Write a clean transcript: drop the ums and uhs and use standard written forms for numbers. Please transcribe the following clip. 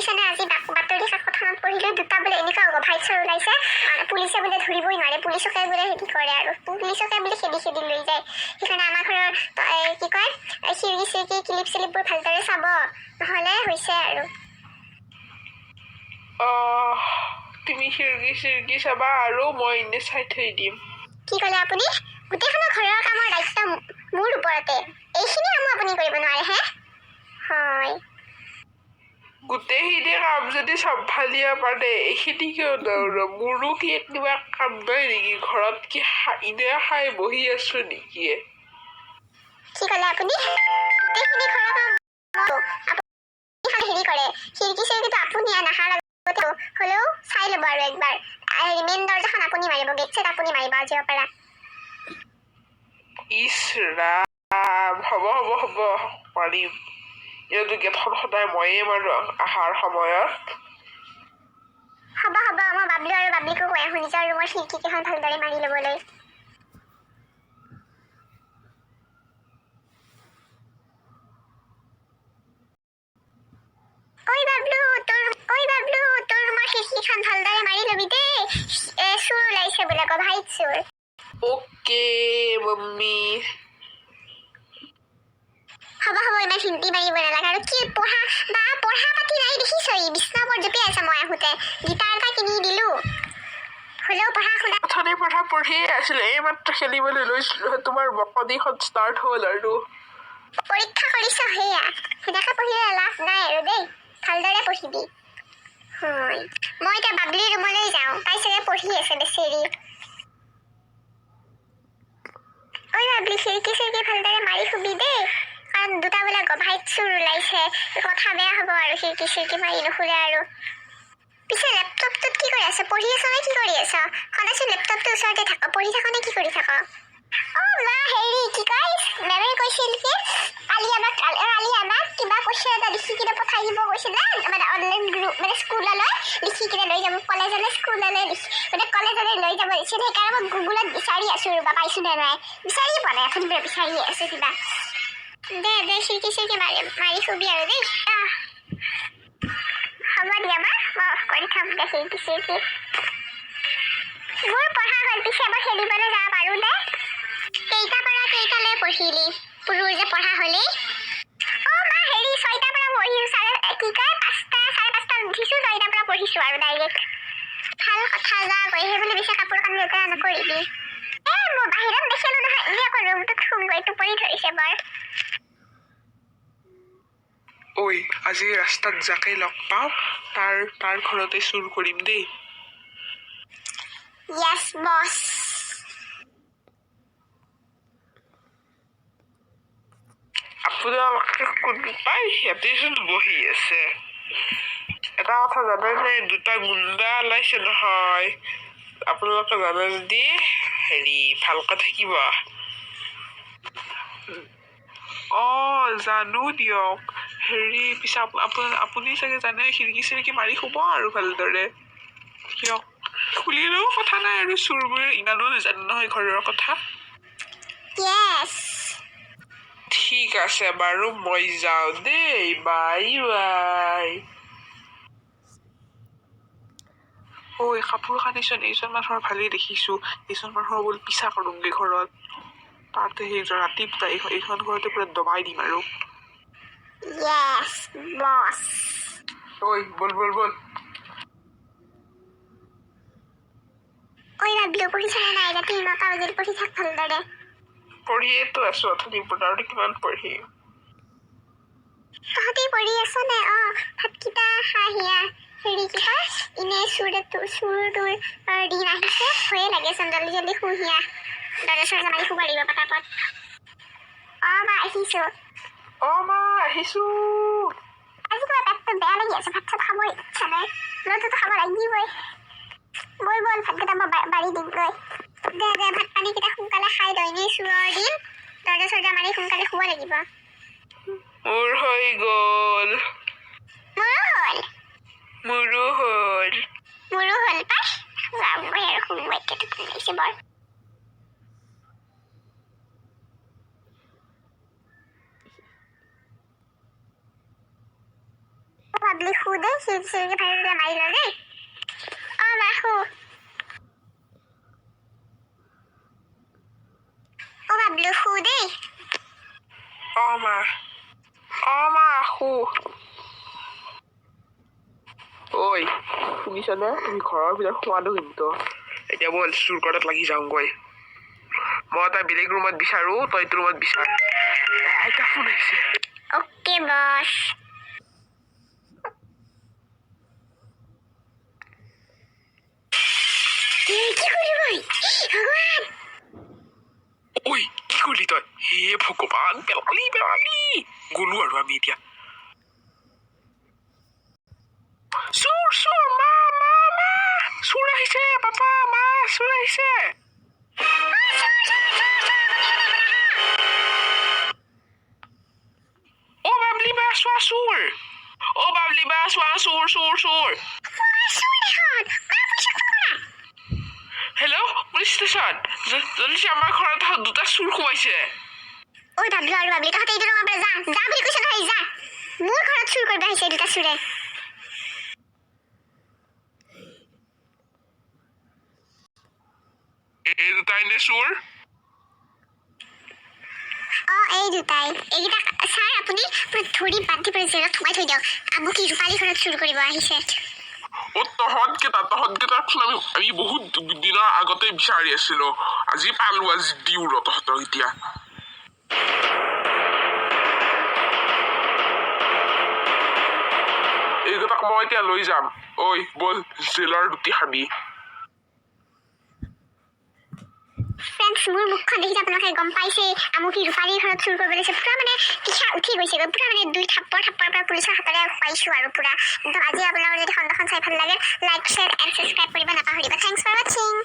শুনিছেনে, আজি বাতৰি কাকতখনত পঢ়িলোঁ, দুটা বোলে এনেকুৱা গভাইত চোৰ ওলাইছে, মানে পুলিচে বোলে ধৰিবই নোৱাৰে, পুলিচকে বোলে হেৰি কৰে আৰু পুলিচকে বোলে খেদি খেদি লৈ যায়। সেইকাৰণে আমাৰ ঘৰৰ কি কয়, খিৰিকী চিৰিকী ক্লিপ চিলিপবোৰ ভালদৰে চাব, নহ'লে হৈছে আৰু। আহ, তুমি খিৰিকী চিৰিকী চাবা আৰু মই এনে চাই থৈ দিম। কি ক'লে আপুনি? গোটেইখনৰ ঘৰৰ কামৰ দায়িত্ব মোৰ ওপৰতে, এইখিনি কামো আপুনি কৰিব নোৱাৰে হে? হয়। গোটেইখিনি কাম যদি চম্ভালিব পাৰে, এইখিনি কিয় নোৱাৰো? মোৰো কি কিবা কাম নাই নেকি ঘৰত? কি এনে খাই বহি আছো নেকি? কি ক'লে আপুনি? গোটেইখিনি ঘৰৰ কাম আপুনি খালি হেৰি কৰে, খিৰিকী চিৰিকীটো আপুনি নাহাৰ আগতে হ'লেও চাই ল'ব আৰু একবাৰ। হেৰি, মেইন দৰ্জাখন আপুনি মাৰিব, গেট চেট আপুনি মাৰিব আজিৰ পৰা। ইছ ৰাম, হ'ব হ'ব হ'ব, পাৰিম। এনেতো গেটখন সদায় ময়ে মাৰো অহাৰ সময়ত। হ'ব হ'ব, মই বাবলু আৰু বাবলিকো কৈ আহোঁ নিজৰ ৰুমৰ খিৰিকীকেইখন ভালদৰে মাৰি ল'বলৈ। ঐ বাবলু, তোৰ ৰুমৰ খিৰিকীখন ভালদৰে মাৰি ল'বি দেই। চোৰ ওলাইছে বোলে, গভাইত চোৰ। Okay mummy. হ'ব হ'ব, ইমান হিন্দি মাৰিব নালাগে। আৰু কি পঢ়া বা পঢ়া পাতি নাই দেখিছ, ই বিছনাৰ ওপৰত জঁপিয়াই আছে। মই আহোঁতে গীটাৰ এটা কিনি দিলোঁ, হ'লেও পঢ়া শুনা। অথনিৰ পৰা পঢ়িয়ে আছিলো, এইমাত্ৰ খেলিবলৈ লৈছিলো, তোমাৰ বকনিখন ষ্টাৰ্ট হ'ল আৰু। পৰীক্ষা কৰিছ, সেয়া সেনেকৈ পঢ়িলে লাভ নাই আৰু দেই, ভালদৰে পঢ়িবি। হয়, মই এতিয়া বাবলিৰ ৰুমলৈ যাওঁ, তাই চাগে পঢ়ি আছে বেচেৰি। ঐ বাবলি, খিৰিকী চিৰিকী ভালদৰে মাৰি শুবি দেই, কাৰণ দুটা বোলে গভাইত চোৰ ওলাইছে, কথা বেয়া হ'ব আৰু খিৰিকী চিৰিকী মাৰি নুশুলে। আৰু পিছে লেপটপটোত কি কৰি আছ? পঢ়ি আছ নে কি কৰি আছ? সদায়চোন লেপটপটোৰ ওচৰতে থাক, পঢ়ি থাক নে কি কৰি থাক? অ' মা, হেৰি কি কয়, মেমে কৈছিল কি কালি আমাক কিবা কুৱেশ্যন এটা লিখি কিনে পঠাই দিব কৈছিলে, মানে অনলাইন গ্ৰুপ, মানে স্কুললৈ লিখি কিনে লৈ যাব, কলেজলৈ স্কুললৈ লিখি, মানে কলেজলৈ লৈ যাব দিছিল। সেইকাৰণে মই গুগলত বিচাৰি আছোঁ, ৰ'বা, পাইছোঁ নে নাই। বিচাৰিয়ে পোৱা নাই, অথনিৰ পৰা বিচাৰিয়ে আছোঁ কিবা। দে দে, খিৰিকী চিৰিকী মাৰি মাৰি শুবি আৰু দেই। আহ, হ'ব দিয়া মা, মই অফ কৰি থ'ম দে খিৰিকী চিৰিকী। মোৰ পঢ়া হ'ল, পিছে মই খেলিবলৈ যাব পাৰোঁ নে? কেইটাৰ পৰা কেইটালৈ পঢ়িলি? তোৰ যে পঢ়া হ'লেই। অ' মা, হেৰি, 6টাৰ পৰা পঢ়িছোঁ, চাৰে কি কয় 5টা 5:30ত উঠিছোঁ, 6টাৰ পৰা পঢ়িছোঁ আৰু ডাইৰেক্ট। ভাল কথা, যা গৈ সেই বুলি বেছি কাপোৰ কানি লেতেৰা নকৰিবি। এ মই বাহিৰত দেখিলোঁ নহয়, এনেই আকৌ ৰুমটোত শুমগৈ, টোপনি ধৰিছে বৰ। ঐ, আজি ৰাস্তাত যাকে লগ পাওঁ তাৰ তাৰ ঘৰতে চুৰ কৰিম দেই। য়েছ বছ। আপোনালোকে কোনোবাই সিহঁতেচোন বহি আছে। এটা কথা জানেনে, দুটা গুণ্ডা ওলাইছে নহয়। আপোনালোকে জানে যদি হেৰি ভালকে থাকিব। অ' জানো দিয়ক। হেৰি, পিছে আপুনি চাগে জানে, খিৰিকী চিৰিকী মাৰি শুব আৰু ভালদৰে। দিয়ক, খুলিলেও কথা নাই আৰু, চোৰবোৰে ইমানো নাজানে নহয় ঘৰৰ কথা। য়েছ। ঠিক আছে বাৰু, মই যাওঁ দেই, বাই বাই। ঐ, কাপোৰ কানিচোন এইজন মানুহৰ ভালেই দেখিছোঁ, এইজন মানুহৰ বোলো পিছা কৰোঁগৈ ঘৰত। তাতে সেই ৰাতিপুৱা এইখন ঘৰতে পুৰা দবাই দিম আৰু। য়েছ বছ। ঐ, ব'ল ব'ল ব'ল। ঐ বাবলু, পঢ়িছনে নাই? ৰাতি 9টা বাজিল, পঢ়ি থাক ভালদৰে। পঢ়িয়েতো আছোঁ অথনিৰ পৰা, আৰু কিমান পঢ়িম? তহঁতি পঢ়ি আছ নে? অঁ, ভাতকেইটা খাহিয়া। হেৰি কি কয়, এনেই চোৰ তোৰ দিন আহিছে, ভয়ে লাগেচোন। জল্দি জল্দি শুহিয়া, দৰ্জা চৰ্জা মাৰি শুব লাগিব পটাপট। অঁ মা, আহিছোঁ। অ' মা, আহিছোঁ। আজি কিবা পেটটো বেয়া লাগি আছে, ভাত চাত খাব ইচ্ছা নাই, লডুটো খাব লাগিবই। ব'ল ব'ল, ভাতকেইটা মই বাঢ়ি দিমগৈ। দে দে, ভাত পানীকেইটা সোনকালে খাই লৈ, এনেই চোৰৰ দিন, দৰ্জা চৰ্জা মাৰি সোনকালে শুব লাগিব। মোৰ হৈ গ'ল। মোৰো হ'ল। মোৰো হ'ল। মোৰো হ'ল পাই। যামগৈ আৰু, শুমগৈ এতিয়া, টোপনি লাগিছে বৰ। বাবলি, শু দেই। খিৰিকী চিৰিকি ভালদৰে মাৰি ল দেই। অ মা, শু। অ বাবলু, শু দেই। অ মা, অ মা, শু। ঐ শুনিছনে, তুমি ঘৰৰ ভিতৰত সোমালো কিন্তু। এতিয়া ব'ল, চুৰ কৰাত লাগি যাওঁগৈ। মই এটা বেলেগ ৰুমত বিচাৰো, তই এইটো ৰুমত বিচাৰ। আইতা ফোন আহিছে। অ'কে বছ। কি কৰিলো মই, ভগৱান! ঐ, কি কৰিলি তই? হে ভগৱান, পেলালি পেলালি, গ'লো আৰু আমি এতিয়া। চোৰ চোৰ, মা মা মা, চোৰ আহিছে, পাপা, মা, চোৰ আহিছে। অ বাবলি বা, চোৱা চোৰ। অ বাবলি বা, চোৱা চোৰ চোৰ চোৰ। হেল্ল', পুলিচ ষ্টেচন, জলদি, আমাৰ ঘৰত দুটা চোৰ সোমাইছে। ঐ বাবলু আৰু বাবলি, তহঁতে এইটো ৰুমৰ পৰা যা। যা বুলি কৈছো নহয়, যা। মোৰ ঘৰত চুৰ কৰিব আহিছে এই দুটা চোৰে। এই দুটাই নে চোৰ? অ, এই দুটাই। এইকেইটা ছাৰ, আপুনি পুৰা ধৰি বান্ধি পুৰা জেলত সোমাই থৈ দিয়ক। আমুকি ৰূপালী ঘৰত চুৰ কৰিব আহিছে। অ তহঁত কেইটাকচোন আমি বহুত দিনৰ আগতে বিচাৰি আছিলো। আজি পালো, আজি দিওঁ ৰ তহঁতক এতিয়া। এইকেইটাক মই এতিয়া লৈ যাম। ঐ ব'ল, জেলৰ ৰুটি খাবি। ফ্ৰেণ্ডছ, মোৰ মুখখন দেখি আপোনালোকে গম পাইছে, আমুকি ৰূপালীৰ ঘৰত চুৰ কৰিব লৈছে। পুৰা মানে পিঠা উঠি গৈছেগৈ পুৰা, মানে দুই থাপ্পৰ থাপ্পৰ পৰা পুলিচৰ হাতেৰে পাইছোঁ আৰু পুৰা একদম। আজি আপোনালোকৰ যদি খণ্ডখন চাই ভাল লাগে, লাইক, শ্বেয়াৰ এণ্ড ছাবস্ক্ৰাইব কৰিব নাপাহৰিব। Thanks for watching.